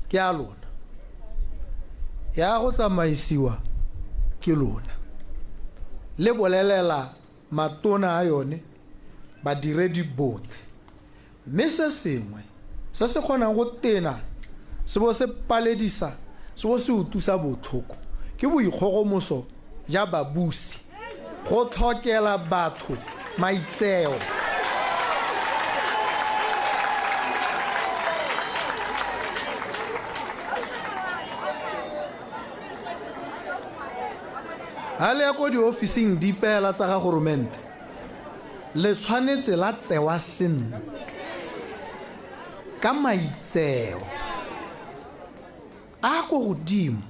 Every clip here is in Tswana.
Ke a lona. Ya go tsamaisiwa ke lona. Le bolelela matona a yone, badiredi botlhe. Mme se sengwe se se kgonang go tena se bo se paledisa se bo se utusa botlhoko ke boikgogomoso ja babusi, go tlhokela batho maitseo. Ha le ya ko diofising dipeela tsa ga goromente, le tshwanetse la tsewa sentle ka maitseo a ko godimo.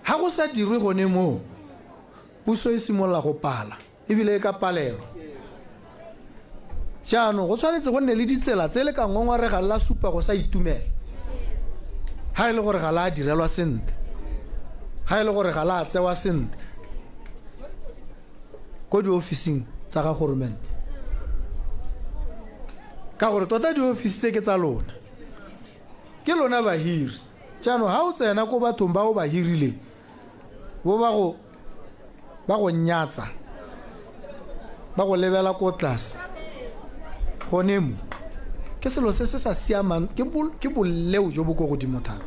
Ha go sa dirwe gone moo, puso e simolola go pala ebile e ka palelwa. Jaanong go tshwanetse go nne le ditsela tse le ka ngongoregang la supa go sa itumela ha e le gore ga la direlwa sentle, ha e le gore ga la tsewa sentle ko diofising tsa ga goromente, ka gore tota diofisi tse ke tsa lona, ke lona bahiri. Jaanong ha o tsena ko bathong ba o ba hirileng, bo ba go ba go nyatsa, ba go lebela ko tlase, gone mo ke selo se se sa siamang, ke boleo jo bo ko godimo thata.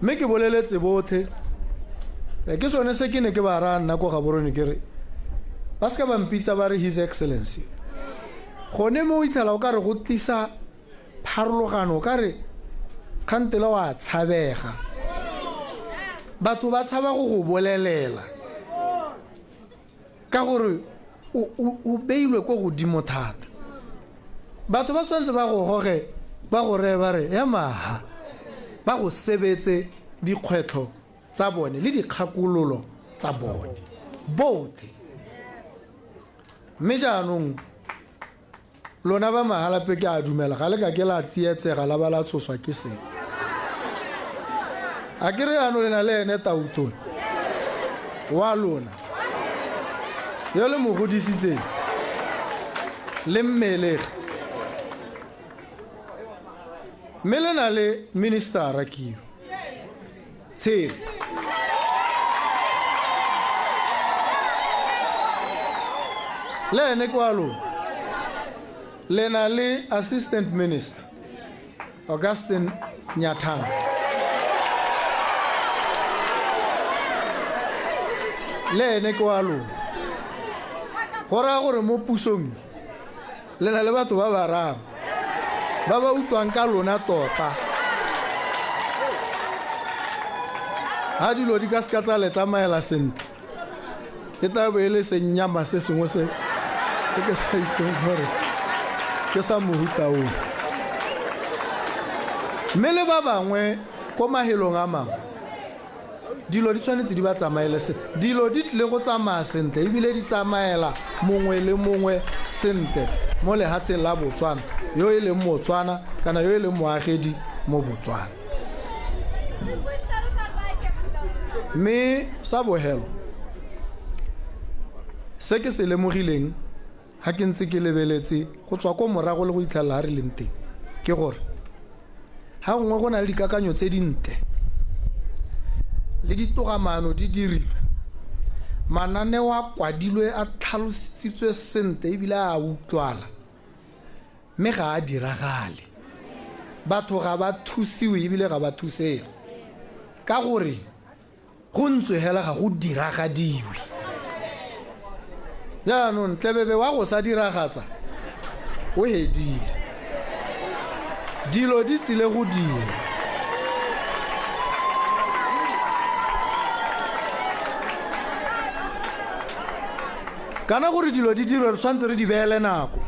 Mme ke boleletse botlhe, ke sone se ke ne ke ba raya nna ko Gaborone, ke re ba seka ba mpitsa ba re His Excellency. Gone mo o itlhela o ka re go tlisa pharologano, o ka re kgantele wa tshabega, batho ba tshaba go go bolelela ka gore o beilwe ko godimo thata. Batho ba tshwanetse ba go goge, ba go reye ba re ya maha, ba go sebetse dikgwetlho tsa bone le dikgakololo tsa bone botlhe. Mme jaanong lona ba Mahalapye, ke a dumela ga le ka ke la tsietsega la ba la tshoswa ke se. A ke re yaanong le na le ene Tautona wa lona yo le mo godisitseng le mmelege, mme le na le ministera kio Tshele. Le ene ke wa lona. Le na le assistant minister Augustine Nyathanga. Le ene ke wa lona. Go raya gore mo pusong le na le batho ba bararo ba ba utlwang ka lona tota. Ha dilo di ka seka tsa le tsamaela sentle, e tla bo e le senyama se sengwe se se ke sa itseng gore ke sa mohuta o. Mme le ba bangwe ko mahelong a mangwe, dilo di tshwanetse di ba tsamaele sentle. Dilo di tlile go tsamaya sentle ebile di tsamaela mongwe le mongwe sentle mo lehatsheng la Botswana, yo e leng Motswana kana yo e leng moagedi mo Botswana. Mme sa bohelo se ke se lemogileng ha ke ntse ke lebeletse go tswa ko morago le go itlhelela ha re leng teng, ke gore ha gongwe go na le dikakanyo tse dintle le ditogamaano di dirilwe, mananeo a kwadilwe a tlhalositswe sentle ebile a utlwala, mme ga a diragale. Batho ga ba thusiwe ebile ga ba thusege ka gore go ntswe hela ga go diragadiwe. Jaanong tlebebe wa go sa diragatsa o hedile, dilo di tsile go dira. Kana gore dilo di dirwe re tshwanetse re di beele nako,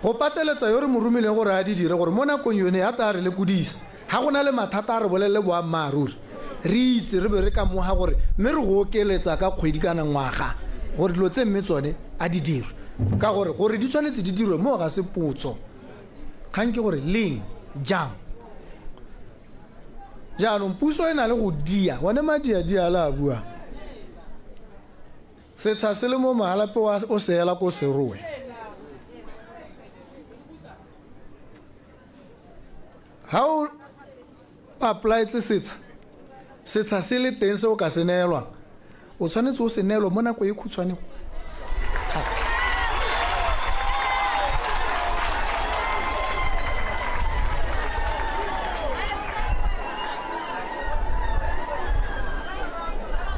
go pateletsa yo re mo romileng gore a di dire, gore mo nakong yone ya tla re lekodisa. Ha go na le mathata a re bolelele boammaaruri, re itse re be re ka moga gore mme re go okeletsa ka kgwedi kana ngwaga gore dilo tse mme tsone a di dirwe, ka gore gore di tshwanetse di dirwe mo ga se potso, kgang ke gore leng, jang. Jaanong puso e na le go dia one madiadia a le a buang, setsha se le mo Mahalapye o se ela ko Serowe. Ga o applyetse setsha, setsha se le teng se o ka se neelwang, o tshwanetse o se neelwe mo nako e khutshwane thata.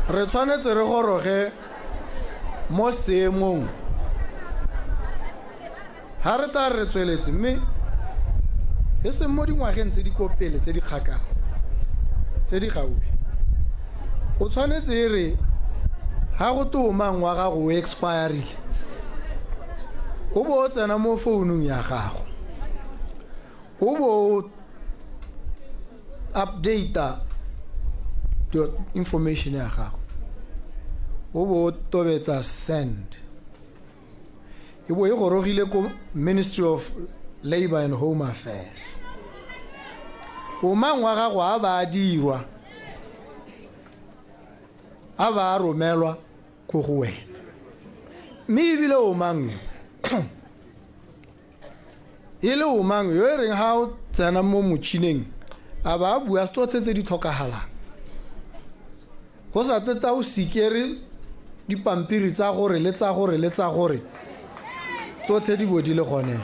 Re tshwanetse re goroge mo seemong ga re tla re tsweletse, mme e seng mo dingwageng tse di ko pele, tse di kgakala, tse di gaufi. O tshwanetse e re ga go te omang wa gago o expirile, o bo o tsena mo founung ya gago, o bo o updata information ya gago, o bo o tobetsa send, e bo e gorogile ko Ministry of Labour and Home Affairs. Omang wa gago a ba a dirwa, a ba a romelwa ko go wena. Mme ebile omang yo e le omang yo e reng ga o tsena mo motšhineng, a ba a bua tsotlhe tse di tlhokagalang, go sa tle tsa o sikere dipampiri tsa gore le tsa gore le tsa gore, tsotlhe di bo di le gone,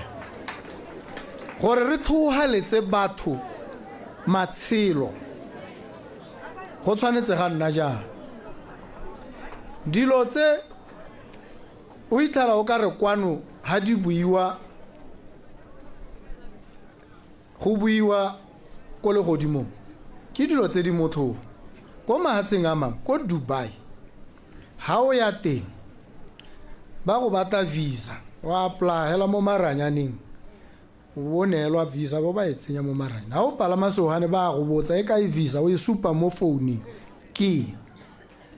gore re tlhogaletse batho matshelo. Go tshwanetse ga nna jang dilo tse o itlhela o ka re kwano ga di buiwa, go buiwa ko legodimong? Ke dilo tse di motho ko mahatsheng a mangwe, ko Dubai, ga o ya teng ba go batla visa, wa apply hela mo maranyaneng, o neelwa visa, bo ba e tsenya mo maranyaneng. Ga o palama sefofane, ba go botsa e kae visa, o e supa mo founung, ke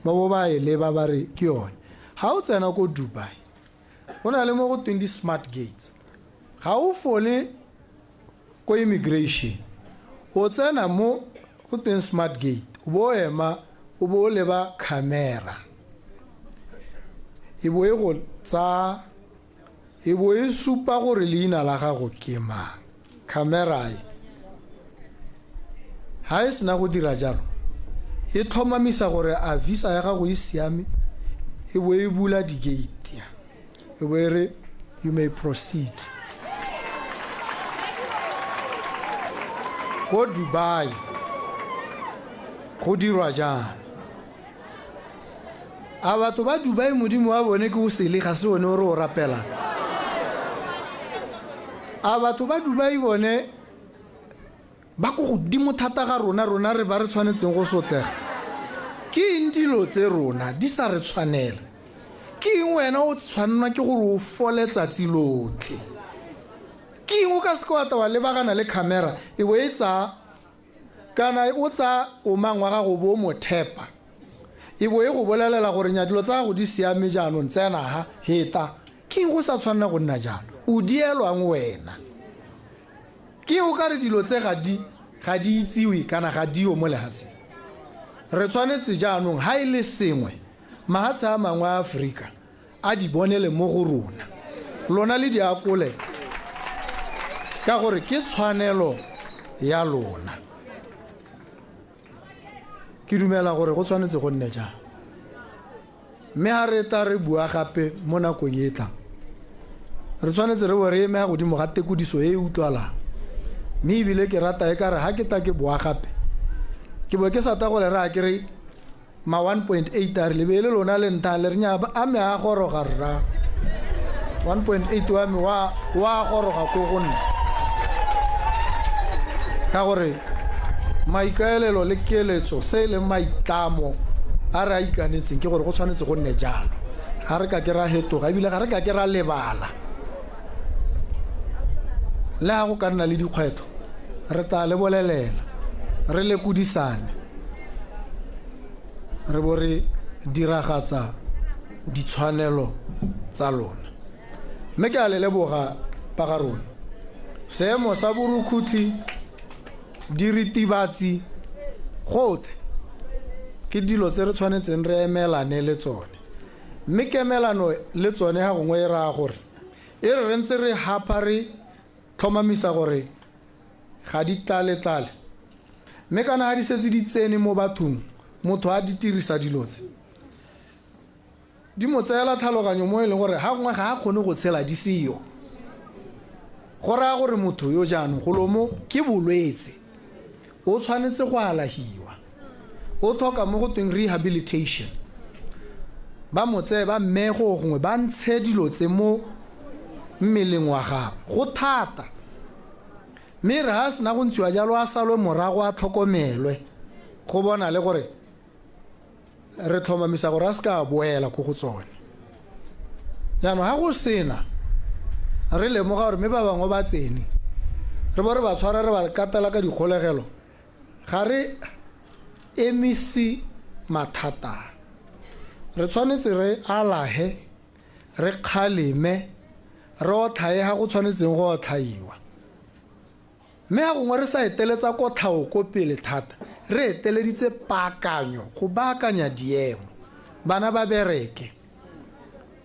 ba bo ba e leba, ba re ke yone. Ga o tsena ko Dubai, go na le mo go tweng di-smart gates. Ga o fole ko immigration, o tsena mo go teng smart gate, o bo o ema, o bo o leba camera, e bo e go tsa, e bo e supa gore leina la gago ke mang. Camera e ga e sena go dira jalo, e tlhomamisa gore a visa ya gago e siame, e bo e bula di-gate, e bo e re, "You may proceed." Ko Dubai go dirwa jang? A batho ba Dubai, modimo wa bone ke o sele, ga se one o re o rapelang? A batho ba Dubai bone ba ko godimo thata ga rona, rona re ba re tshwanetseng go sotlega? Ke eng dilo tse rona di sa re tshwanela? Ke eng wena o tshwannwa ke gore o fole tsatsi lotlhe? Ke eng o ka seke wa tla wa lebagana le camera, e bo e tsaya, kana o tsaya omang wa gago, bo o mo thepa, e bo e go bolelela gore nya, dilo tsa gago di siame, jaanong tsena ha heta? Ke eng go sa tshwanela go nna jalo? O dielwang wena? Ke o ka re dilo tse ga di itsiwe kana ga dio mo lehatsheng? Re tshwanetse jaanong, ha e le sengwe, mahatshe a mangwe a Aforika a di bonele mo go rona, lona le di akole, ka gore ke tshwanelo ya lona. Ke dumela gore go tshwanetse go nne jang, mme ga re tla re bua gape mo nakong e tlang, re tshwanetse re bo re eme ga godimo ga tekodiso e e utlwalang. Mme ebile ke rata e ka re ga ke tla ke boa gape, ke bo ke sa ta go le raya ke re ma 1.8 a re lebe le lona le ntha le re nya a me a goroga rra. 1.8 wa me wa goroga ko go nna, ka gore maikaelelo le keletso se e leng maitlamo a re a ikanetseng ke gore go tshwanetse go nne jalo. Ga re ka ke ra hetoga, ebile ga re ka ke ra lebala. Le ga go ka nna le dikgwetlho, re tla le bolelela, re lekodisane, re bo re diragatsa ditshwanelo tsa lona. Mme ke a le leboga ba ga rona. Seemo sa borukhutlhi, diritibatsi, gotlhe ke dilo tse re tshwanetseng re emelane le tsone. Mme kemelano le tsone ga gongwe e raya gore e re re ntse re hapa, re tlhomamisa gore ga di tlale-tlale, mme kana ga di setse di tsene mo bathong, motho a di dirisa dilo tse di mo tseela tlhaloganyo mo e leng gore ga gongwe ga a kgone go tshela di seyo. Go raya gore motho yo jaanong golomo ke bolwetse, o tshwanetse go alahiwa, o tlhoka mo go tweng rehabilitation. Ba mo tseye ba mmeye go gongwe, ba ntshe dilo tse mo mmeleng wa gagwe. Go thata, mme re ga a sena go ntshiwa jalo a salwe morago, a tlhokomelwe go bona le gore re tlhomamisa gore a se ka boela ko go tsone. Jaanong ga go sena re lemoga gore mme ba bangwe ba tsene, re bo re ba tshwara re ba katela ka dikgolegelo, ga re emise mathata. Re tshwanetse re alahe, re kgaleme, re otlhae ga go tshwanetseng go otlhaiwa. Mme ga gongwe re sa eteletsa kotlhao ko pele thata, re eteleditse paakanyo, go baakanya diemo. Bana ba bereke,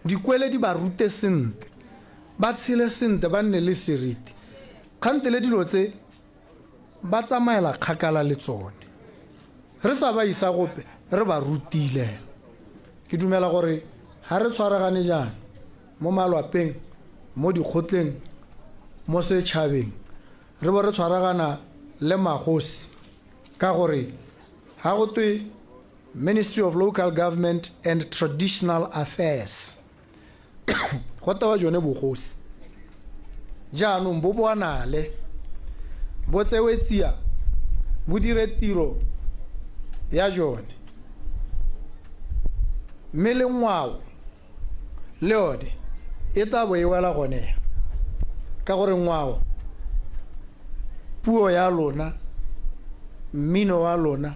dikwele di ba rute sentle, ba tshele sentle, ba nne le seriti. Kgantele dilo tse ba tsamaela kgakala le tsone, re sa ba isa gope, re ba rutile. Ke dumela gore ga re tshwaragane jaana mo malwapeng, mo dikgotleng, mo setšhabeng, re bo re tshwaragana le magosi, ka gore ga go twe Ministry of Local Government and Traditional Affairs, go tewa jone bogosi. Jaanong bo bonale, bo tsewe tsia, bo dire tiro ya jone. Mme le ngwao le yone e tla bo e wela gone, ka gore ngwao, puo ya lona, mmino wa lona,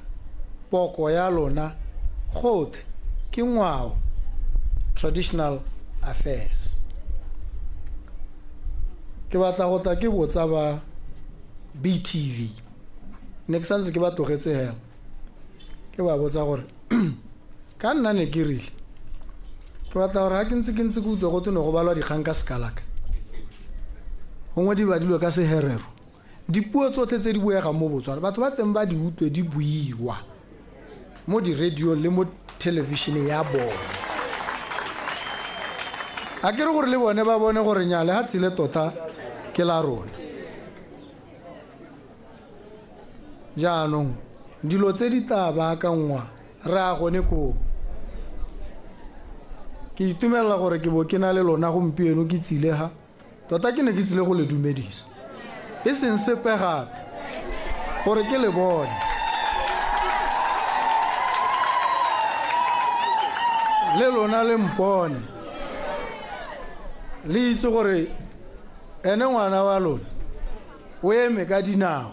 poko ya lona, gotlhe ke ngwao, traditional affairs. Ke batla go tla ke botsa ba BTV, ne ke santse ke ba tlogetse hela, ke ba botsa gore ka nna ne ke rile ke batla gore ga ke ntse ke utlwa go twe ne go balwa dikgang ka sekalaka, gongwe di badilwe ka seherero, dipuo tsotlhe tse di buegang mo Botswana batho ba teng ba di utlwe di buiwa mo di-radiong le mo thelebišeneng ya bone. A ke re gore le bone ba bone gore nya le ga tsile tota ke la rona. Jaanong dilo tse di tla baakangwa, re a gone koo. Ke itumelela gore ke bo ke na le lona gompieno, ke tsile ga tota ke ne ke tsile go le dumedisa, e seng sepe gape, gore ke le bone le lona le mpone, le itse gore ene ngwana wa lona o eme ka dinao,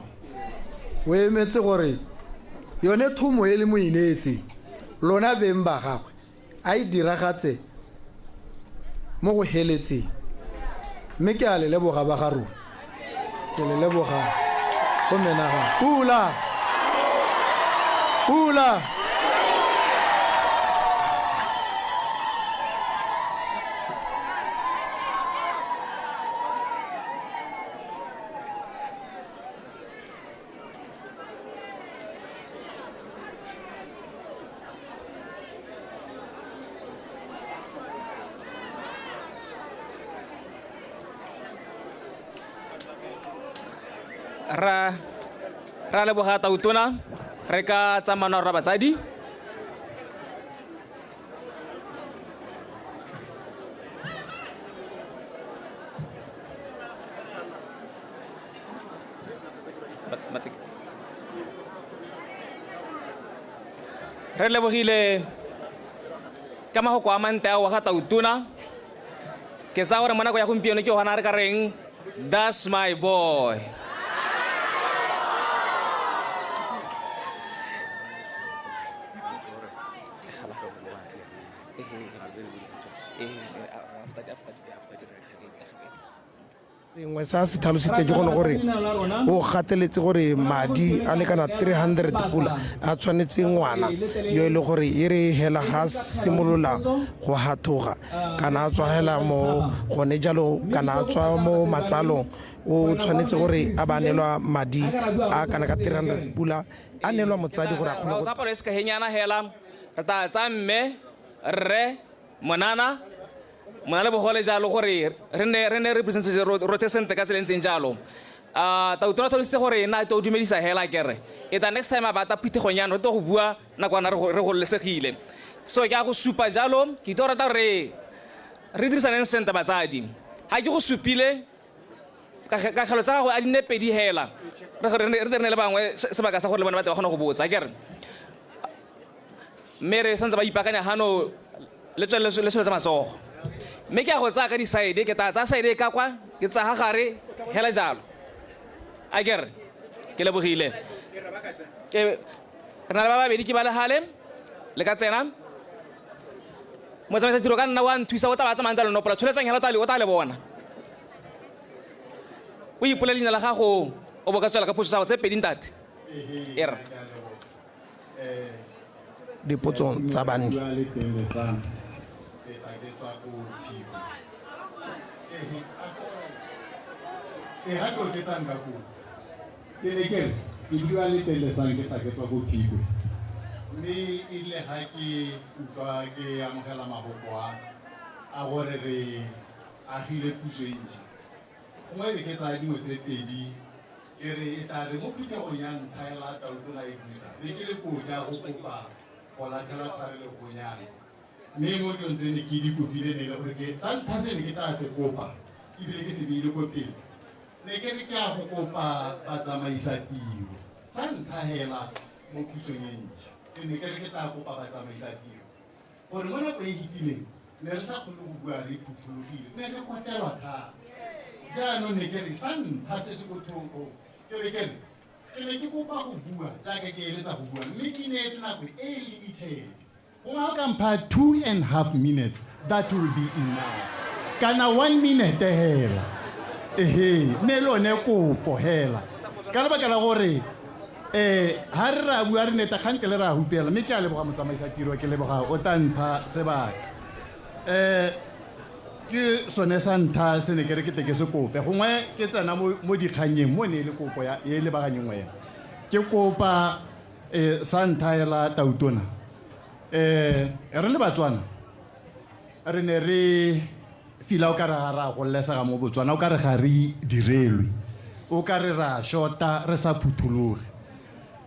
o emetse gore yone thomo e le mo ineetseng lona beng ba gagwe a e diragatse mo go heletseng. Mme ke a le leboga ba ga rona, ke le leboga go menagano. Pula, pula. Ra leboga tautona, re ka tsamana rra batsadi. Re lebogile ka mahoko a mantle ao wa ga tautona. Ke tsaya gore mo nako ya gompieno ke gona re ka reng that's my boy. Sengwe sa se tlhalositse ke gone gore o gateletse gore madi a lekana 300 pula a tshwanetse ngwana yo e le gore e re hela ga simolola go hathoga kana a tswa hela mo gone jalo kana a tswa mo matsalong, o tshwanetse gore a ba neelwa madi a kana ka 300 pula a neelwa motsadi gore a kgone go tsa palo e se kahenyana hela re tla tsa mme rre monana mona le bogole jalo gore re ne represent rote sentle ka tsela e ntseng jalo. Tautona tlhalositse gore nna to dumedisa hela kere e ta next time a bata phuthegong yana re tlo go bua nakwana re gololesegile. So ke a go supa jalo, ke itse rata re dirisaneng sentle batsadi. Ha ke go supile kagelo tsa gago a di nne pedi hela re ne le bangwe sebaka sa gore le bone ba tle ba kgone go botsa kere. Mme re santse ba ipaakanya gano le tswelele le tsweletse matsogo. Mme ke a go tsaya ka di-side, ke tla tsaya side ka kwa, ke tsaya ga gare hela jalo. A kere ke lebogile. Re na le ba babedi ke ba legale le ka tsena. Motsamaisa tiro ka nna wa nthusa o tla ba tsamayang tsa lenopola tsholetsang hela o tla le bona. O ipole leina la gago o bo ka tswela ka phoso tsa gago tse pedi ntate. E re dipotsong tsa banni. Ke bua le Telesang ke tla ke tswa ko Phikwe. Mme erile ga ke utlwa ke amogela mafoko a gore re agile puso e ntšha. Gongwe e be ke tsaya dingwe tse pedi ke re e tla re mo phuthegong ya ntlha ya la Tautona e busa be ke le koo ke a go kopa go latlhela tshwarelegonyana. Mme mo dilong tse ne ke di kopile ne le gore ke sa ntlha se ne ke tla se kopa ebile ke se beile ko pele. Ne ke re ke a go kopa batsamaisa tiro sa ntlha hela mo pusong e ntšha. Ke ne ke re ke tla kopa batsamaisa tiro gore mo nako e fetileng ne re sa kgone go bua re phuthologile, ne re kwatelwa thata. Jaanong ne ke re sa ntlha se se ko thoko ke be ke re ke ne ke kopa go bua jaaka ke eletsa go bua, mme ke neetse nako e limited. Gongwe ga o ka mpha 2.5 minutes, that will be enough. Kana 1 minute hela. Ehe, ne lone kopo hela. Ka lebaka la gore ha re ra bua re neta kgante le ra hupela, mme ke a leboga motsamaisa tiro, ke leboga o tla mpha sebaka. Ke sone sa ntlha se ne ke re ke te ke se kope. Gongwe ke tsena mo dikganyeng mo ne e le kopo ya e lebaganyeng wena. Ke kopa sa ntlha hela Tautona. Re le Batswana re ne re fila o ka re ga ra gololesega mo Botswana, o ka re ga re direlwe, o ka re ra shota re sa phuthologe.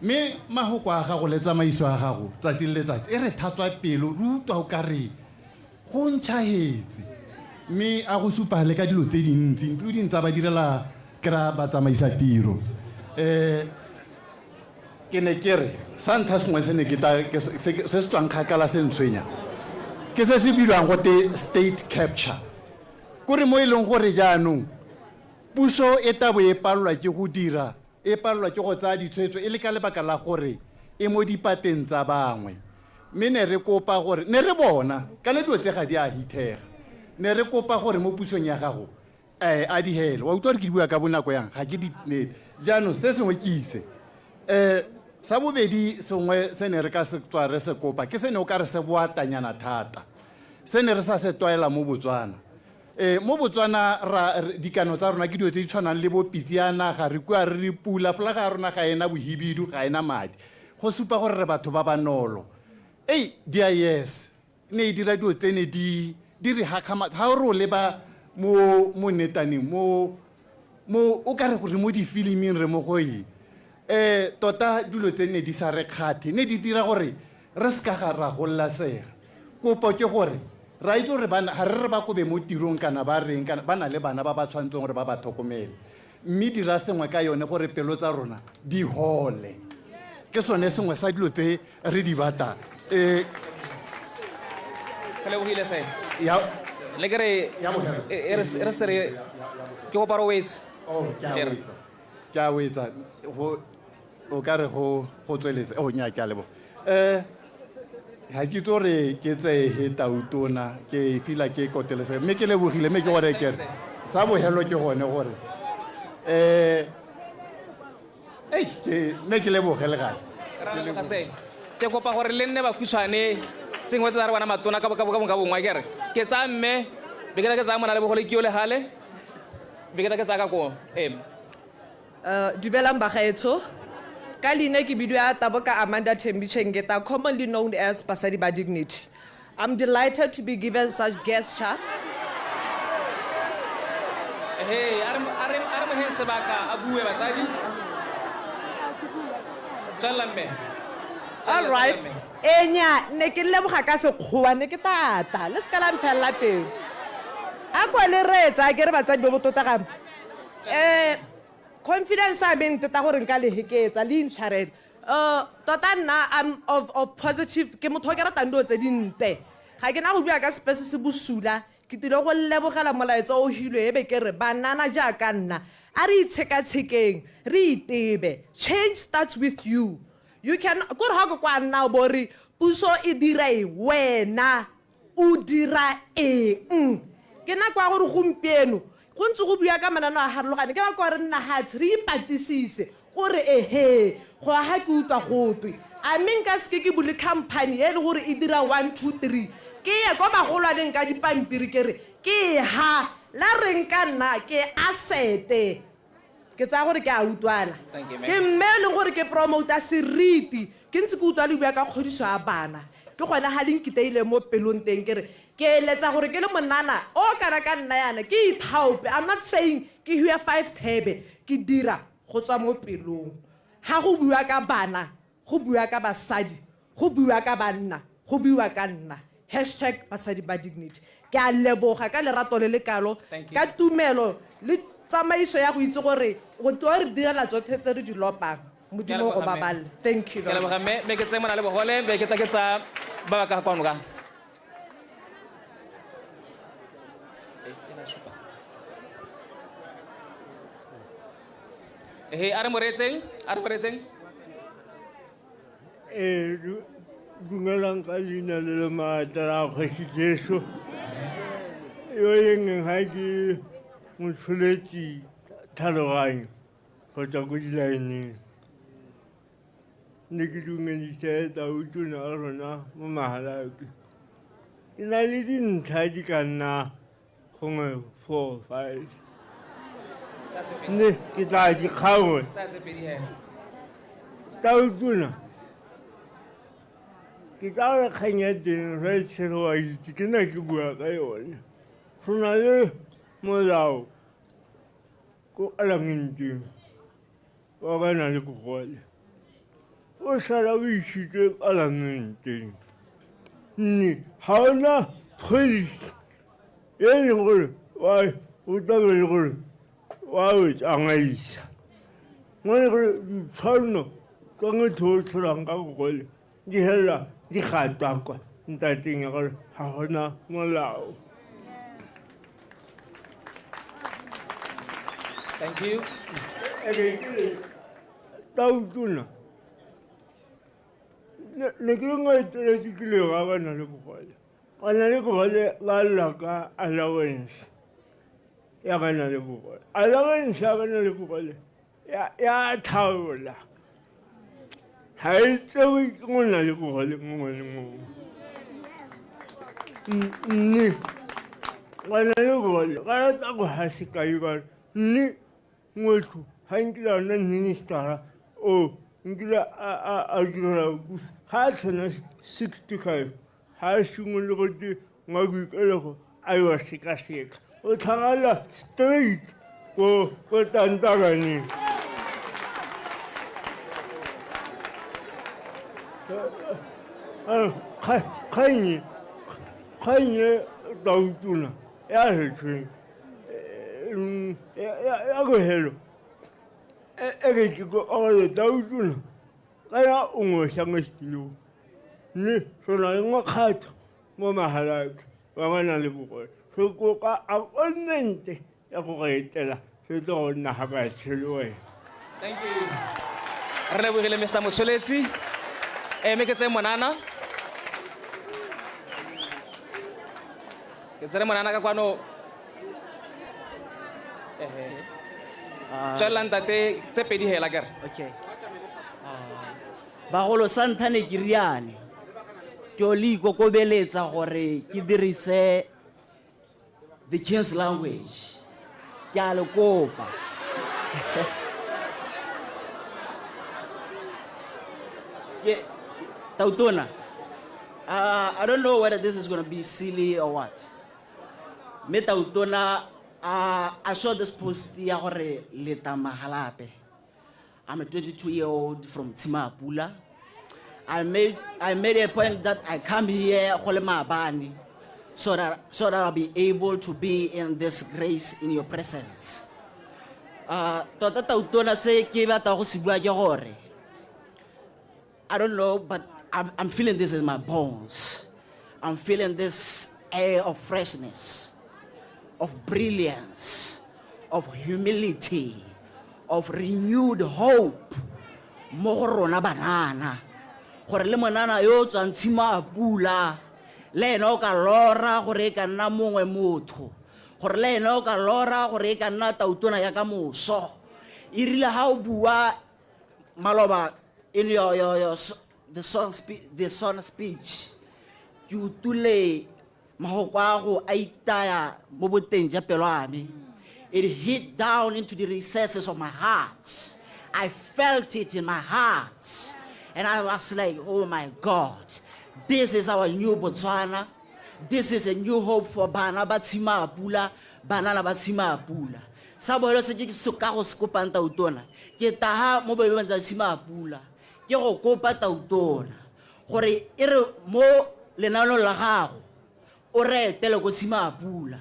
Mme mafoko a gago le tsamaiso ya gago tsatsi le letsatsi e re thatswa pelo, re utlwa o ka re go ntšhahetse. Mme a go supa le ka dilo tse dintsi, including tsa ba direla kry-a batsamaisa tiro. Ke ne ke re sa ntlha sengwe se ne ke ta se se tswang kgakala se ntshwenya ke se se bidiwang gote state capture. Kore mo e leng gore jaanong puso e tabo e palelwa ke go dira, e palelwa ke go tsaya ditshwetso e le ka lebaka la gore e mo dipateng tsa bangwe. Mme ne re kopa gore ne re bona kana dilo tse ga di a hithega, ne re kopa gore mo pusong ya gago a di hele. Wa utlwa gore ke di bua ka bonako yang, ga ke di nete. Jaanong se sengwe ke ise sa bobedi sengwe se ne re ka se tswa re se kopa ke se ne o ka re se boatanyana thata, se ne re sa se tlwaela mo Botswana. Mo Botswana dikano tsa rona ke dilo tse di tshwanang le bo pitse ya naga, re kua re re pula, folaga ya rona ga ena bohibidu, ga ena madi, go supa gore re batho ba ba nolo. Ei, DIS ne e dira dilo tse ne di re hakgamatsa. Ha o re o leba mo netaneng, mo o ka re gore mo difiliming re mo go eng. Tota dilo tse ne di sa re kgathe, ne di dira gore re se ka ga ra gololesega. Kopo ke gore ra itse gore ga re re ba kobe mo tirong kana ba reng, kana ba na le bana ba ba tshwanetseng gore ba ba tlhokomele, mme dira sengwe ka yone gore pelo tsa rona di hole. Ke sone sengwe sa dilo tse re di batlang. Ke lebogile se. Le ke re e re se re ke kopa re wetse. Oh, ke a wetsa. Ke a wetsa. Go o ka re go tsweletse. Oh, nya ke a leboga. Ga ke itse gore ke tseye Tautona, ke fila ke kotelesega, mme ke lebogile, mme ke gore ke re. Sa bogelo ke gone gore ei ke ne ke leboge le gale. Ke kopa gore le nne bakhutshwane tsengwe tsa re bona matona ka ka bongwe ke re ke tsaya mme be ke tsaya mona le bogole ke yo le gale be ke tsaya ka koo. Dumelang bagaetsho, ka leina ke bidiwa Taboka Amanda Thembi Chengeta, commonly known as Basadi Ba Dignity. I'm delighted to be given such gesture. Hey, a re moheng sebaka a bue batsadi. Tswella mme. All right. Enya ne ke leboga ka sekgowa ne ke tata le se ka la mphelela pelo. A kwa le reetsa ke re batsadi bo botota ga. Confidence a me nteta gore nka le heketsa le intshwarele. Tota nna I'm of positive, ke motho o ke ratang dilo tse dinte. Ga ke na go bua ka sepe se se bosula, ke tile go lebogela molaetsa o hilwe e be ke re banana jaaka nna a re itshekatshekeng, re itebe. Change starts with you. You can kore ga ko kwa nna o bo re puso e dira eng, wena o dira eng. Ke nako ya gore gompieno go ntse go bua ka mananeo a harologane, ke nako ya gore nna hatshe re ipatisise o re ehe go aga ke utlwa gotwe a mme nka seke ke bule company e le gore e dira 1 2 3 ke ye kwa bagolwaneng ka dipampiri ke re ke ha la reng ka nna ke asete. Ke tsaya gore ke a utlwana. Ke mme e leng gore ke promota seriti, ke ntse ke utlwa le bua ka kgodiso ya bana, ke gone ga le nkiteile mo pelong teng ke re ke eletsa gore ke le monana o kana ka nna yana ke ithaope. I'm not saying ke hue 5 thebe, ke dira go tswa mo pelong. Ga go bua ka bana, go bua ka basadi, go bua ka banna, go bua ka nna. Hashtag Basadi Ba Dignity. Ke a leboga ka lerato le le kalo, ka tumelo le tsamaiso ya go itse gore go tlo re direla tsotlhe tse re di lopang. Modimo go baballe. Thank you. Ke leboga mme, ke tseye mona le bogole, be ke tla ke tsaya ba ba ka kwano ka. Ehe, a re mo reetseng, a re mo reetseng. Dumelang ka leina le le maatla la Kgosi Jesu. Yo e leng ga ke motsholetsi tlhaloganyo go tswa ko dilaeneng. Ne ke dumedise tautona a rona mo Mahalapye. Ke na le dintlha di ka nna gongwe 4 5. Ne ke tla di kgaola. Tautona, ke tla re kgang ya teng re tshelo wa itse ke ne ke bua ka yone. Go na le molao ko alamenteng wa ba na le bogole. O sala o isitswe palamenteng. Mme ga ona policy e leng gore o tlabe le gore wa o tsamaisa. Mo e leng gore ditshwanno tsa motho o tsholang ka bogole di hela di gatakwa ntateng ya gore ga gona molao. Thank you. Tautona, ne ke le ngoeteletse ke le ga ba na le bogole. Ba na le bogole ba lla ka allowance ya ba na le bogole. Allowance ya ba na le bogole ya thaola. Ga e tsewe ke go na le bogole mongwe le mongwe. Mme ba na le bogole ba rata go ga sekai ba re mme motho ga nkile a nna ministera o nkile a direla ga a tshwana 65 ga a simolole go te ngwa boikelego a yo sekaseka o tlhagala straight ko tantaraneng. Kgang e tautona ya re tshweng ya bogelo e re ke ko ore tautona kana o ngwe sa mo setilong. Mme re na le mokgatho mo Mahalapye wa ba na le bogole. Re kopa appointment ya go re etela re tlo go nna ga ba tshele wena. Thank you. Re lebogile Mr. Motsholetsi. Mme ke tseye monana. Ke tsere monana ka kwano. Tswelela ntate tse pedi hela kere. Okay. Bagolo sa ntlha ne ke riane ke o le ikokobeletsa gore ke dirise the king's language. Ke a le kopa. Ke Tautona, I don't know whether this is going to be silly or what. Me Tautona, I saw this post ya gore leta Mahalapye. I'm a 22-year-old from Tshimapula. I made a point that I come here go le maabane so that I'll be able to be in this grace in your presence. Tota Tautona se ke batla go se bua ke gore I don't know, but I'm feeling this in my bones. I'm feeling this air of freshness, of brilliance, of humility, of renewed hope. Mo go rona banana. Gore le monana yo o tswang Tshimapula, le ena o ka lora gore e ka nna mongwe motho. Gore le ena o ka lora gore e ka nna tautona ya ka moso. E rile ha o bua maloba in your the son speech, ke utlwile mahoko a go a itaya mo boteng ja pelo ya me. It hit down into the recesses of my heart. I felt it in my heart. And I was like, oh my God, this is our new Botswana. This is a new hope for bana ba Tshimapula, banana ba Tshimapula. Sa bohelo se ke se ka go se kopang Tautona, ke taha mo boemong tsa Tshimapula, ke go kopa Tautona gore e re mo lenaanong la gago o re etele ko Tshimapula,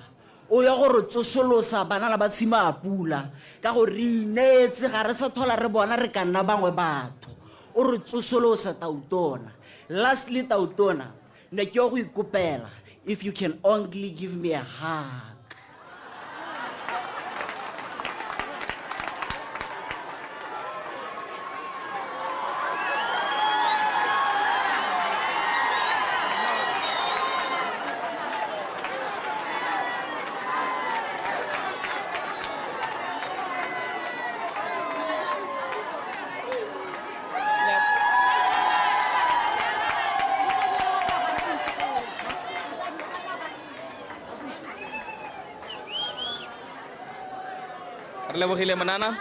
o ye go re tsosolosa banana ba Tshimapula ka gore re ineetse, ga re sa tlhola re bona re ka nna bangwe batho. O re tsosolosa Tautona. Lastly, Tautona, ne ke yo go ikopela, if you can only give me a hug. Re lebogile monana.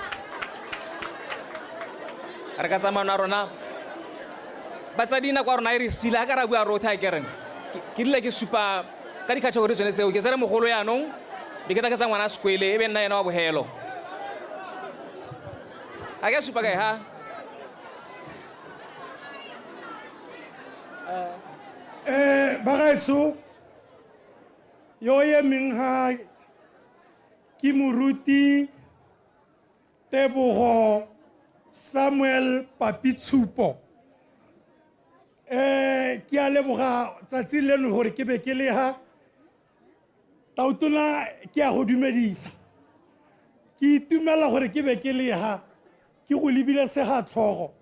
Re ka tsamaya na rona. Batsadi nako ya rona e re sila, ha ka ra bua rotlhe a ke reng. Ke rile ke supa ka di-category tsone tseo, ke tsere mogolo yaanong, be ke tla ke tsa ngwana sekwele, e be nna ena wa bogelo. Ha ke a supa kae ha? Bagaetsho, yo emeng ha ke moruti Tebogo Samuel Papitshupo. Ke a leboga tsatsi leno gore ke be ke le ha. Tautona ke a go dumedisa. Ke itumela gore ke be ke le ha, ke go lebile segatlhogo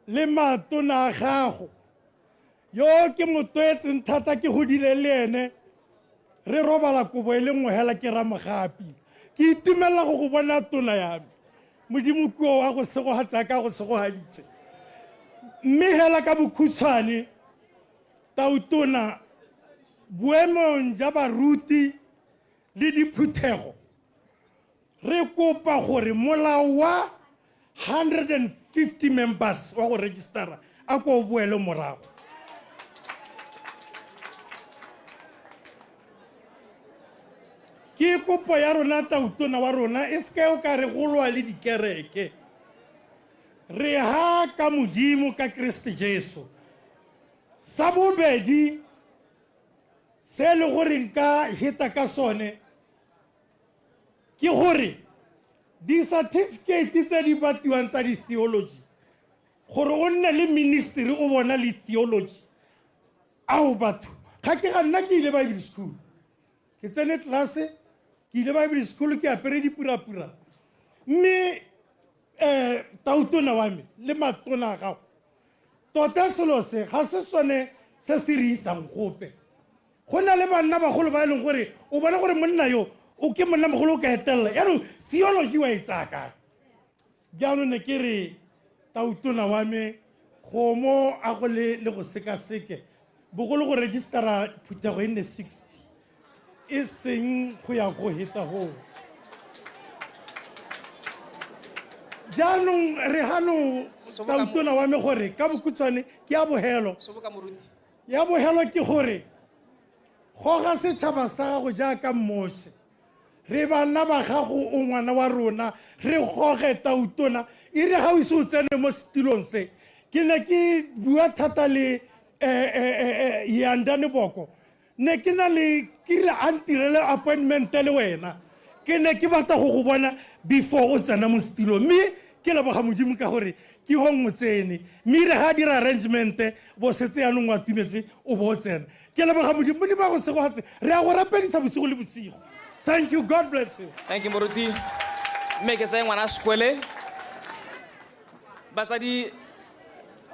le matona a gago. Yo ke motwetseng thata ke godile le ene, re robala kobo e le nngwe hela ke Ramogapi. Ke itumela go go bona tona ya me. Modimo kuo wa go segogatsa ka go segogaditse. Mme hela ka bokhutshwane, Tautona, boemong ja baruti le diphuthego, re kopa gore molao wa 150 members wa go registera a ko o boele morago. Ke kopo ya rona Tautona wa rona, e seke o ka re golwa le dikereke. Re ha ka Modimo ka Kriste Jesu. Sa bobedi se e le gore nka heta ka sone ke gore di-certificate tse di batiwang tsa di-theology, gore o nne le ministry o bona le theology. Ao batho, ga ke ga nna ke ile Bible school, ke tsene tlase, ke ile Bible school ke apere dipurapura. Mme Tautona wa me le matona a gago, tota selo se ga se sone se se re isang gope. Go na le banna bagolo ba e leng gore o bona gore monna yo o ke monna mogolo o ka etelela, yaanong theology wa e tsaya kae? Jaanong ne ke re tautona wa me kgomo a go le le go sekaseke bogolo go registera phuthego e nne 60 e seng go ya go heta goo. Jaanong re gano tautona wa me gore ka bokhutshwane ke ya bogelo. Ya bogelo ke gore goga setšhaba sa gago jaaka Moshe. Re bana ba gago o ngwana wa rona re goge tautona e re ga o ise o tsene mo setilong se. Ke ne ke bua thata le Yandane Boko. Ne ke na le ke rile a ntirele appointment le wena. Ke ne ke batla go go bona before o tsena mo setilong mme ke leboga Modimo ka gore ke gong o tsene mme re ga dira arrangement bo setse yanong wa tumetse o bo o tsena. Ke leboga Modimo, Modimo a go segogatse re a go rapedisa bosigo le bosigo. Thank you, God bless you. Thank you moruti. Mme ke tseye ngwana sekole. Batsadi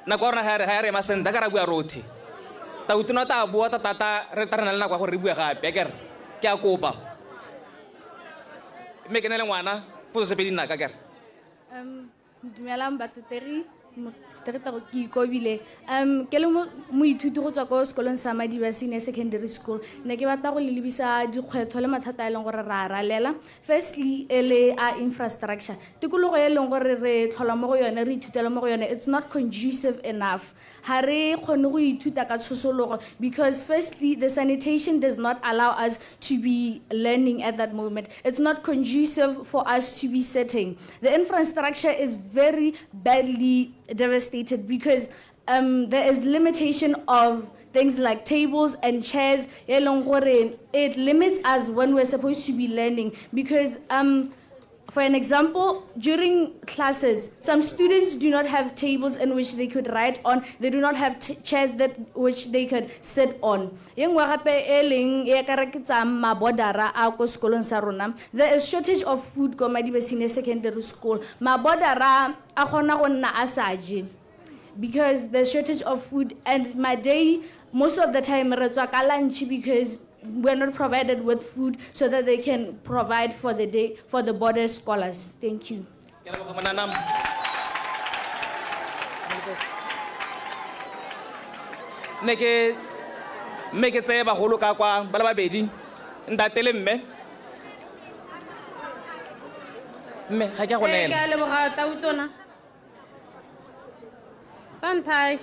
nako ya rona ga ya re ema sentle ka ra bua rotlhe. Tautona ta bua thata re tla re na le nako ya gore re bue gape akere ke a kopa. Mme ke ne le ngwana potso tse pedi nnaka akere. Dumelang batotegi ke ikobile. Ke le moithuti go tswa ko sekolong sa Madiba Senior Secondary School. Ne ke batla go le lebisa dikgwetlho le mathata a e leng gore ra ralela. Firstly, e le a infrastructure. Tikologo e leng gore re tlhola mo go yone, re ithutela mo go yone, it's not conducive enough. Ha re kgone go ithuta ka tshosologo because firstly, the sanitation does not allow us to be learning at that moment. It's not conducive for us to be sitting. The infrastructure is very badly devastated because there is limitation of things like tables and chairs. It limits us when we're supposed to be learning because for an example, during classes, some students do not have tables in which they could write on. They do not have chairs that which they could sit on. There is shortage of food ko Madiba Senior Secondary School. Mabodara a kgona go nna a sa je because there's shortage of food, and my day most of the time re tswa ka lunch because we're not provided with food so that they can provide for the day for the border scholars. Thank you. Ne ke mme ke tseye bagolo ka kwa ba le babedi ntate le mme. Mme ga ke a go neela. Ke a leboga tautona. Sa ntlha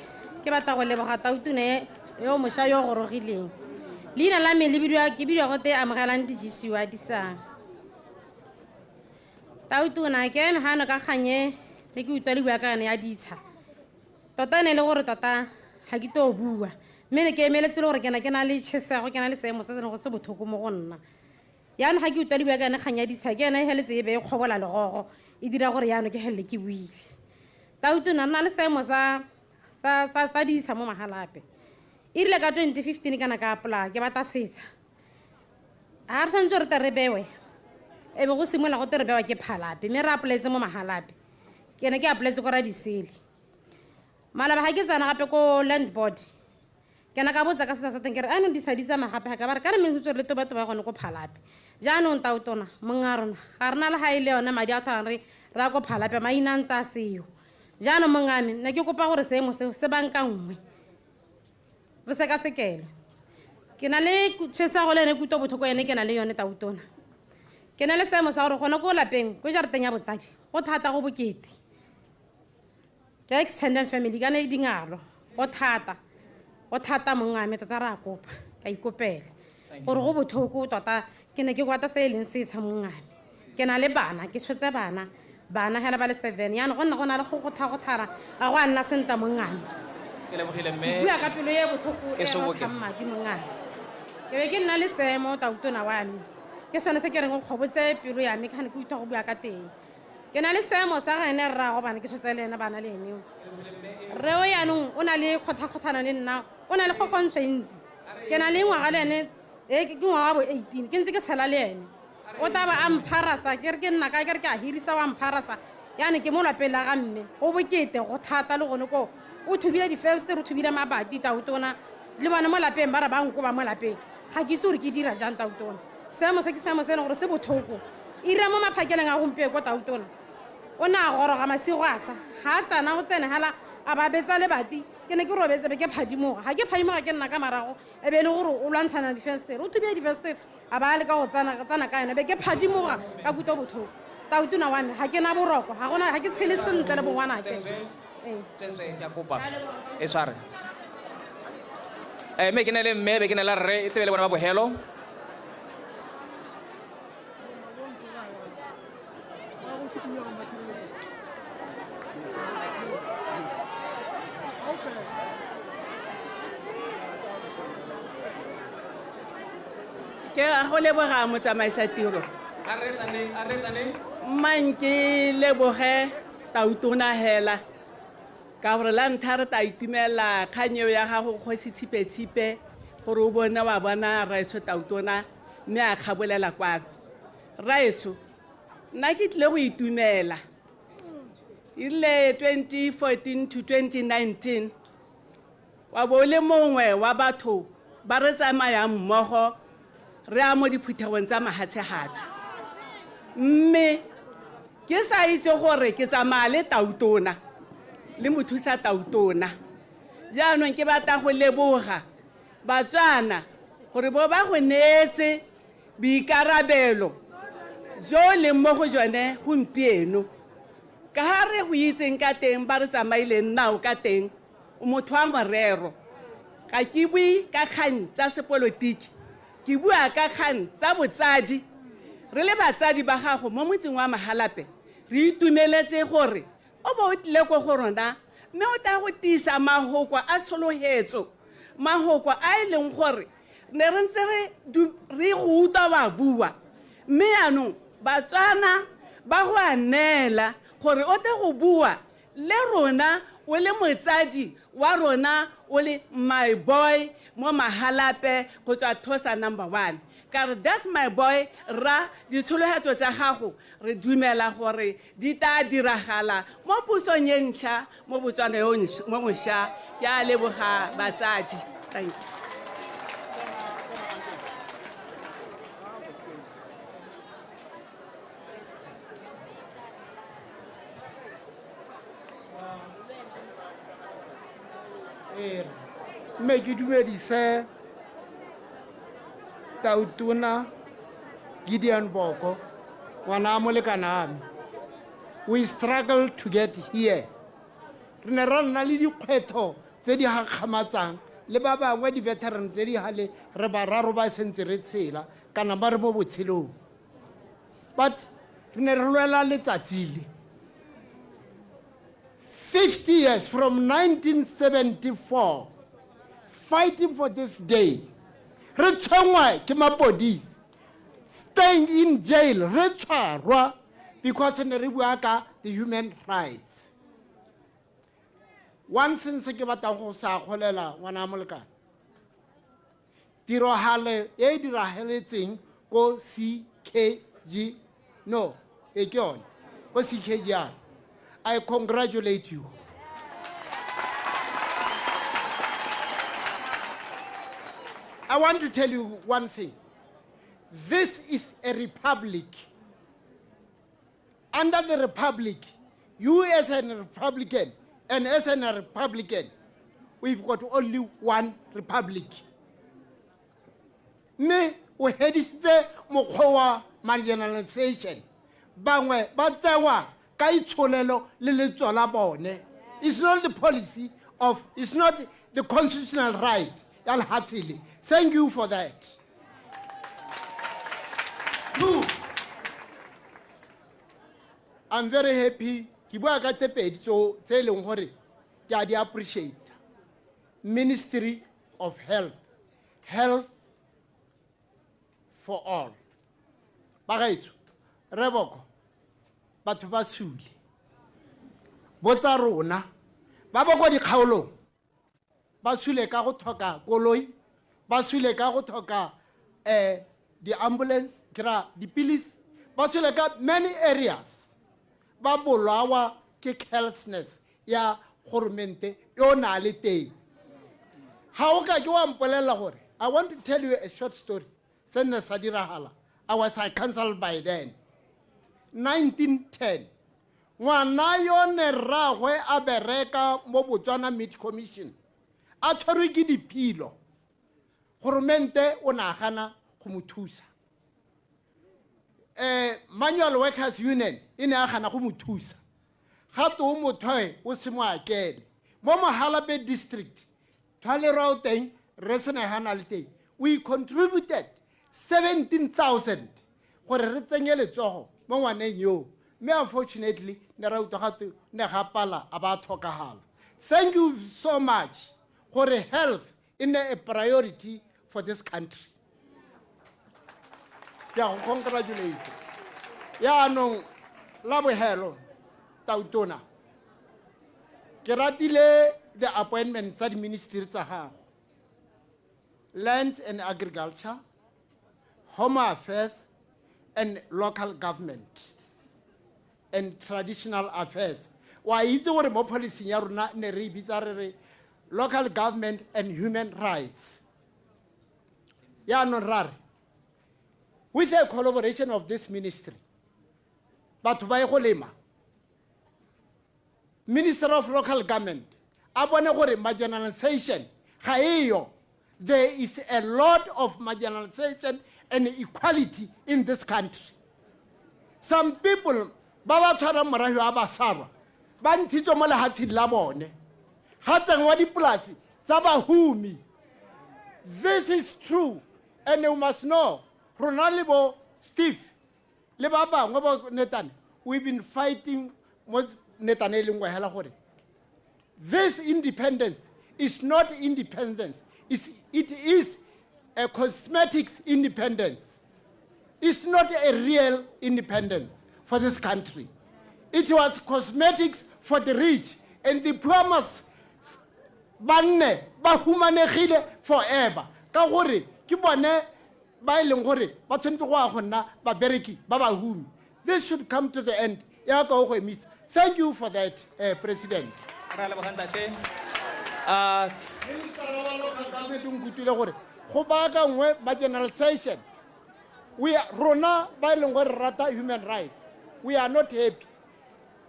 ke batla go leboga tautona yo mošwa yo gorogileng. Leina la me le bidiwa ke bidiwa gote amogelang dijisiwa disang. Tautona ke eme gano ka kganye le ke utlwa le bua ka yone ya ditsha. Tota ne le gore tota ga ke to bua mme ne ke emeletse le gore ke na le tšhesego ke na le seemo se se leng go se botlhoko mo go nna. Jaanong ga ke utlwa le bua ka yone kgang ya ditsha ke yone e heletse e be e kgobola legogo e dira gore jaanong ke helele ke buile. Tautona nna le seemo sa ditsha mo Mahalapye. E rile ka 2015 kana ka apply ke batla setsha. Ha re tshwanetse re tle re bewe e be go simolola go te re bewa ke Phalape mme re applyetse mo Mahalapye. Ke ne ke applyetse ko Radisele. Malaba ga ke tsena gape ko land board. Ke ne ka botsa ka setsha sa teng ke re anong ditsha di tsamaya gape ga ka ba re ka re mme tshwanetse re le batho ba gone ko Phalape. Jaanong tautona mong a rona ga re na le ga e le yone madi a thang re ra ko Phalape maina a ntse a seo. Jaanong mong a me ne ke kopa gore seemo seo se bankanngwe. Re sekasekele. Ke na le tšhesego le ene kutlo botlhoko ene ke na le yone tautona. Ke na le seemo sa gore gone ko lapeng ko jarateng ya botsadi go thata go bokete. Ke extended family kana e dingalo go thata mong a me tota re a kopa ka ikopela gore go botlhoko tota ke ne ke kwata se e leng setsha mong a me. Ke na le bana ke tshotse bana hela ba le 7 jaanong go nna go na le go go-thara ga go a nna senta mong a me. Ke lebogile mme. Ke bua ka pelo e botlhoko e rothang madi mong a me. Ke be ke nna le seemo tautona wa me. Ke sone se ke reng o kgobotse pelo ya me ke gane ke utlwa go bua ka teng. Ke na le seemo sa ga ene rraago bana ke tshotse le ene bana le ene. Rre o jaanong o na le kgothakgothano le nna o na le kgokgontsho e ntsi. Ke na le ngwaga le ene ke ngwaga bo 18 ke ntse ke tshela le ene. O taba a mpharasa ke re ke nna ka ke re ke a hirisa wa mpharasa. Jaanong ke mo lapeng la ga mme go bokete go thata le gone ko o thubile difenstere o thubile mabati tautona le bone mo lapeng ba re ba nkoba mo lapeng ga ke itse gore ke dira jang tautona. Seemo se ke seemo se e leng gore se botlhoko. E ira mo maphakeleng a gompieno ko tautona O ne a goroga masigo a sa ga a tsena o tsene gala a ba betsa lebati. Ke ne ke robetse be ke phadimoga, ga ke phadimoga ke nna ka marago, e be e le gore o lwantshana difenstere, o thubile difenstere, a ba a leka go tsena ka yone, be ke phadimoga ka kutwa botlhoko. Tautona wa me, ga ke na boroko, ga gona, ga ke tshele sentle le bongwanake. Tswetswe, ke a kopa e tshware. Mme ke ne le mme, be ke ne la rre, e tebe le bona ba bogelo. Ke a go leboga motsamaisa tiro. A reetsaneng, a reetsaneng. Mang ke leboge tautona hela. Ka gore la ntlha re tla itumela kgang eo ya gago kgosi tshipe-tshipe gore o bone wa bona rraetsho tautona mme a kgabolela kwano. Rraetsho, nna ke tlile go itumela. E rile 2014 to 2019 wa bo o le mongwe wa batho ba re tsamayang mmogo re ya mo diphuthegong tsa mahatshe-hatshe. Mme ke sa itse gore ke tsamaya le tautona le mothusa tautona. Jaanong ke batla go leboga Batswana gore bo ba go neetse boikarabelo jo leng mo go jone gompieno. Ka ha re go itseng ka teng ba re tsamaileng nao ka teng, o motho wa morero. Ga ke bue ka kgang tsa sepolotiki, ke bua ka kgang tsa botsadi. Re le batsadi ba gago mo motseng wa Mahalapye, re itumeletse gore o bo o tlile ko go rona mme o tla go tiisa mahoko a tshologetso, mahoko a e leng gore ne re ntse re go utlwa wa bua. Mme yaanong Batswana ba go a neela gore o tle go bua le rona o le motsadi wa rona, o le my boy mo Mahalapye go tswa Thosa number 1. Ka re that's my boy, rra, ditshologetso tsa gago re dumela gore di tla diragala mo pusong e ntšha mo Botswana yo mo mošwa. Ke a leboga batsadi. Thank you. Mme ke dumedise Tautona Gideon Boko, ngwana a molekane me. We struggle to get here. Re ne ra nna le dikgwetlho tse di gakgamatsang le ba bangwe di-veteran tse di gale re bararo ba sentse re tshela kana ba re mo botshelong. But re ne re lwela letsatsi le. 50 years from 1974, fighting for this day. Re tshwenngwa ke mapodisi, staying in jail, re tshwarwa because ne re bua ka the human rights. One thing se ke batlang go sa golela ngwana wa molekane, tiragalo e e diragaletseng ko CKG, no, e ke yone, ko CKGR. I congratulate you. I want to tell you one thing. This is a republic. Under the republic, you as a Republican and as a Republican, we've got only one republic. Mme o hedisitse mokgwa wa marginalization. Bangwe ba tsewa ka itsholelo le letso la bone. It's not the policy of, it's not the constitutional right ya lehatshe le. Thank you for that. Two, I'm very happy. Ke bua ka tse pedi tse e leng gore ke a di appreciate. Ministry of Health. Health for all. Bagaetsho, re boko, batho ba sule. Botsa rona, ba ba kwa dikgaolong, ba sule ka go tlhoka koloi, ba sule ka go tlhoka, di-ambulance, ke ra dipilisi, ba sule ka many areas. Ba bolawa ke carelessness ya goromente yo na le teng. Ha o ka ke wa mpolelela gore, I want to tell you a short story. Se nne sa diragala. I was a council by then. 1910, Ngwana yone rraagwe a bereka mo Botswana Meat Commission a tshwerwe ke diphilo, goromente o ne a gana go mo thusa. Manual Workers Union e ne a gana go mo thusa, gape o mothoe o se mo akele. Mo Mahalapye district thwalerwa o teng re sena le teng, we contributed 17,000 gore re tsenye letsogo mo ngwaneng yo, mme unfortunately ne ra utlwa gatwe ne ga pala a ba tlhokagala. Thank you so much gore health e nne a priority for this country. Ke a go congratulate. Yaanong la bogelo, Tautona, ke ratile the appointment tsa di-ministry tsa gago, Lands and Agriculture, Home Affairs and Local Government and Traditional Affairs. Wa itse gore mo policy ya rona ne re e bitsa re re Local Government and Human Rights. Yaanong ra re with a collaboration of this ministry, batho ba ye go lema, Minister of Local Government a bone gore marginalization ga eyo. There is a lot of marginalization and equality in this country. Some people ba ba tshwarang morahi wa Basarwa ba ntshitswe mo lehatsheng la bone, ga tsenngwa dipolasi tsa bahumi. This is true, and you must know rona le bo Steve le ba bangwe bo Netane, we've been fighting mo Netane e le nngwe hela gore this independence is not independence, it is a cosmetics independence. It's not a real independence for this country. It was cosmetics for the rich, and the poor must ba nne ba humanegile forever, ka gore ke bone ba e leng gore ba tshwanetse go ya go nna babereki ba bahumi. This should come to the end. Ya ka o go emisa. Thank you for that, President. Re a leboga, ntate. Minister wa Local Government o nkutlwile gore go baakangwe marginalization. We are, rona ba e leng gore re rata human rights, we are not happy.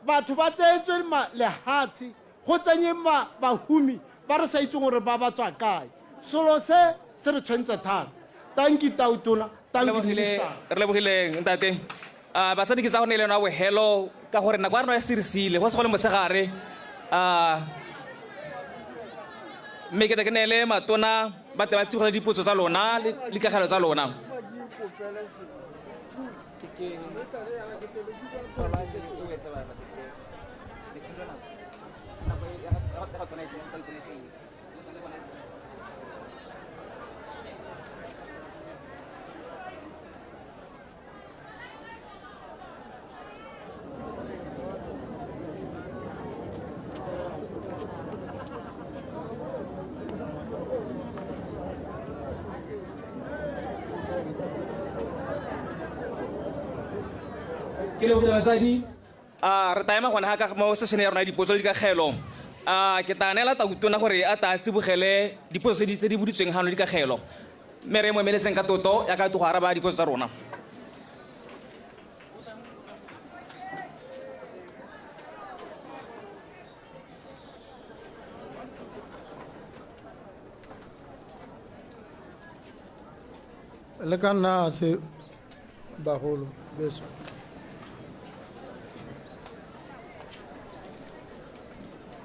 Batho ba tseetswe lehatshe, go tsenye bahumi ba re sa itseng gore ba ba tswa kae. Selo se se re tshwentse thata. Thank you, Tautona. Thank you, Minister. Re lebogile, ntate. Batsadi, ke tsa go ne le yona bogelo ka gore nako ya rona ya sirisile go se go le mosegare, mme ke te ke neele matona ba te ba tsibogele dipotso tsa lona le dikagelo tsa lona. Ke lebogile, batsadi. Re taema gone ga ka mo session ya rona ya dipotso le dikagelo. Ke tla neela Tautona gore a tla tsibogele dipotso tse di boditsweng gano dikagelo, mme re mo emeletseng ka toto ya ka to go araba dipotso tsa rona. Le ka nna se bagolo beso.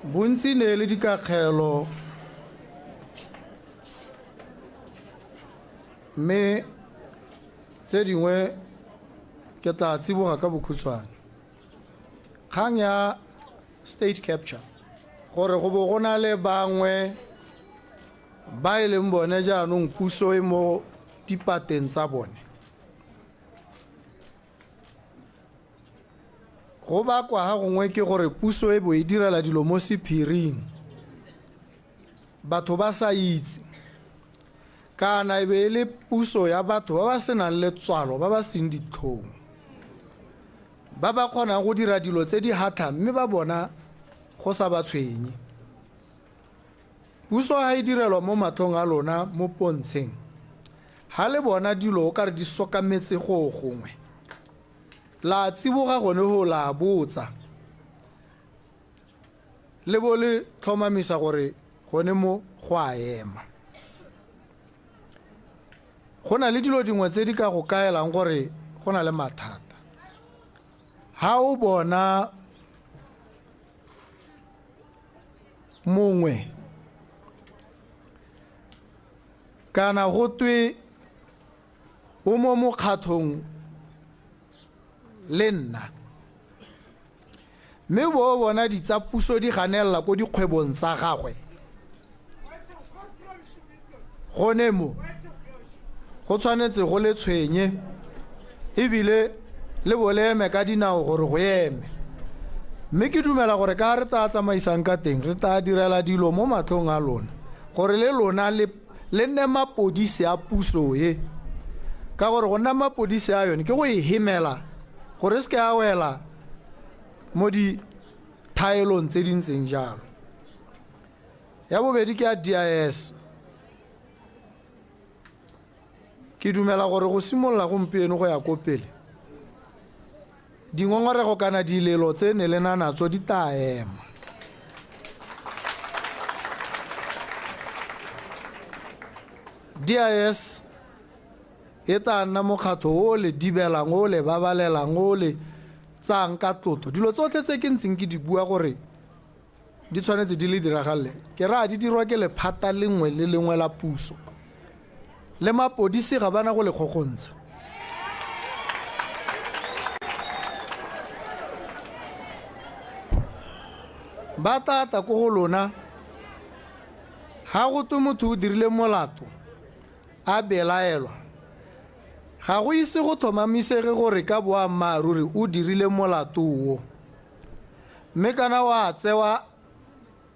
Bontsi ne le dikakgelo, mme tse dingwe ke tla tsiboga ka bokhutshwane. Kgang ya state capture, gore go bo go na le bangwe ba e leng bone jaanong puso e mo dipateng tsa bone, go bakwa ga gongwe ke gore puso e bo e direla dilo mo sephiring, batho ba sa itse, kana e be e le puso ya batho ba ba senang letswalo, ba ba seng ditlhong, ba ba kgonang go dira dilo tse di hatlhang mme ba bona go sa ba tshwenye. Puso ha e direlwa mo matlhong a lona mo pontsheng, ha le bona dilo o ka re di sokametse go gongwe, la tsiboga gone go la botsa. Le bo le tlhomamisa gore gone mo go a ema. Go na le dilo dingwe tse di ka go kaelang gore go na le mathata. Ha o bona mongwe kana go twe o mo mokgatlhong le nna, mme bo bona ditsa puso di ganelela ko dikgwebong tsa gagwe, gone mo go tshwanetse go le tshwenye ebile le bo le eme ka dinao gore go eme. Mme ke dumela gore ka re tla tsamaisang ka teng, re tla direla dilo mo matlhong a lona gore le lona le nne mapodisi a puso e, ka gore go nna mapodisi a yone ke go e hemela gore se ke a wela mo dithaelong tse di ntseng jalo. Ya bobedi ke ya DIS. Ke dumela gore go simolola gompieno go ya ko pele, dingongorego kana dilelo tse ne le na natso di tla ema. DIS e tla nna mokgatlho o le dibelang, o le babalelang, o le tsayang ka tlotlo. Dilo tsotlhe tse ke ntseng ke di bua gore di tshwanetse di le diragalle, ke raya di dirwa ke lephata lengwe le lengwe la puso, le mapodisi ga bana go le kgokgontsha. Ba tla ko go lona, ha go twe motho o dirile molato a belaelwa, ga go ise go tlhomamisege gore ka boammaaruri o dirile molato o, mme kana wa tsewa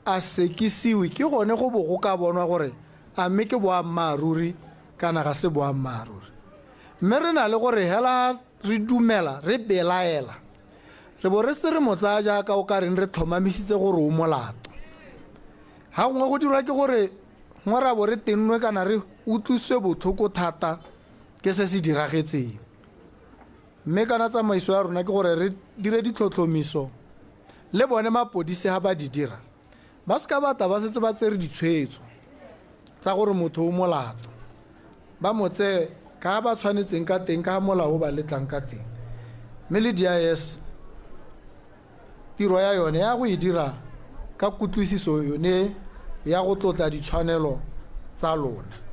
a sekisiwe, ke gone go bo go ka bonwa gore a mme ke boammaaruri kana ga se boammaaruri. Mme re na le gore hela re dumela re belaela, re bo re se re mo tsaya jaaka o ka reng re tlhomamisitse gore o molato. Ha gongwe go dirwa ke gore gongwe ra bo re tennwe kana re utlwisitswe botlhoko thata ke se se diragetseng. Mme kana tsamaiso ya rona ke gore re dire ditlhotlhomiso le bone mapodisi ha ba di dira, ba seka ba tla ba setse ba tsere ditshwetso tsa gore motho o molato, ba mo tseye ka ba tshwanetseng ka teng, ka molao o ba letlang ka teng. Mme le DIS tiro ya yone ya go e dira ka kutlwisiso yone ya go tlotla ditshwanelo tsa lona.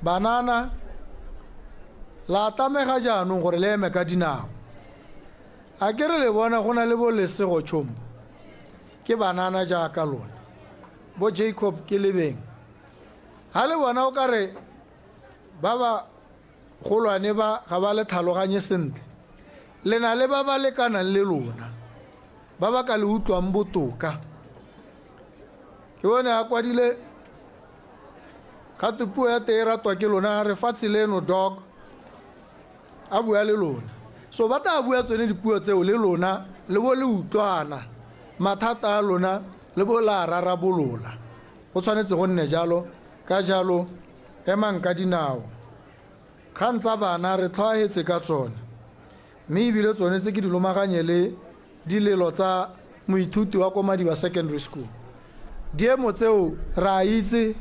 Banana la tlamega jaanong gore le eme ka dinao. A ke re le bona go na le bo Lesego Tshombo, ke banana jaaka lona, bo Jacob ke lebeng. Ha le bona o kare ba ba golwane ba ga ba le tlhaloganye sentle, le na le ba ba lekanang le lona, ba ba ka le utlwang botoka. Ke bone a kwadile gape puo ya teng e ratwa ke lona, re fatshe leno dog a bua le lona. So ba tla bua tsone dipuo tseo le lona, le bo le utlwana mathata a lona, le bo la rarabolola. Go tshwanetse go nne jalo. Ka jalo emang ka dinao. Kgang tsa bana re tlhwaetse ka tsone, mme ebile tsone tse ke di lomaganye le dilelo tsa moithuti wa ko Madiba Secondary School. Diemo tseo re a itse,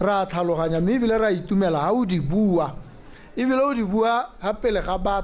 re a tlhaloganya, mme ebile re a itumela ha o di bua, ebile o di bua ha pele ga batho.